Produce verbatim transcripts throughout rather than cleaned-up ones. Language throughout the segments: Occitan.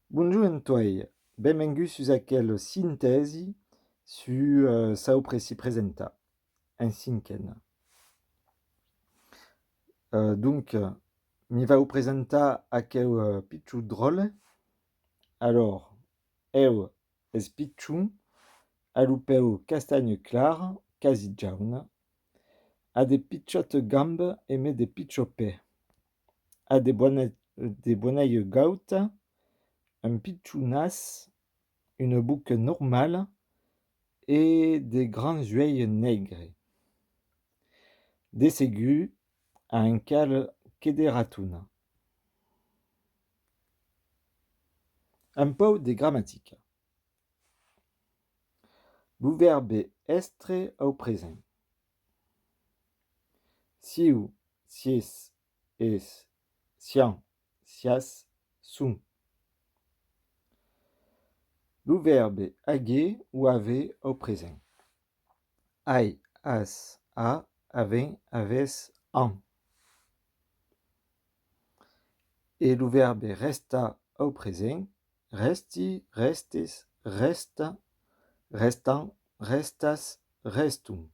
Bonjorn en toi, benvengut sus aquel sintèsi sus, eh, saupre si presentar, en cinquena. Eh, donc, mi vau presentar aqueu, eh, pichon dròlle. Alors, eu es pichon, a lo peu castanhe clar, quasi jaune, a de pichòtas gambas emé de pichòts pès, a de bonas, de bonas gautas, un pichon nas, una boca normala e de grands uelhs negres. De segur, a un cal que de ratona. Un pauc de gramatica. Lo vèrbe èstre au present. Siu, sies, es, sian, sias, son. Lo vèrbe aguer o aver au present. Ai, as, a, avèm, avètz, an. E lo vèrbe restar au present, rèsti, rèstes, rèsta, rèstam, rèstas, rèstom.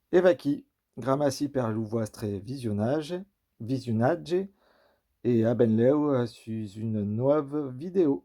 E vaquí, gramací per lo vòstre visionatge, visionatge, e a benlèu sus una nòva vidèo.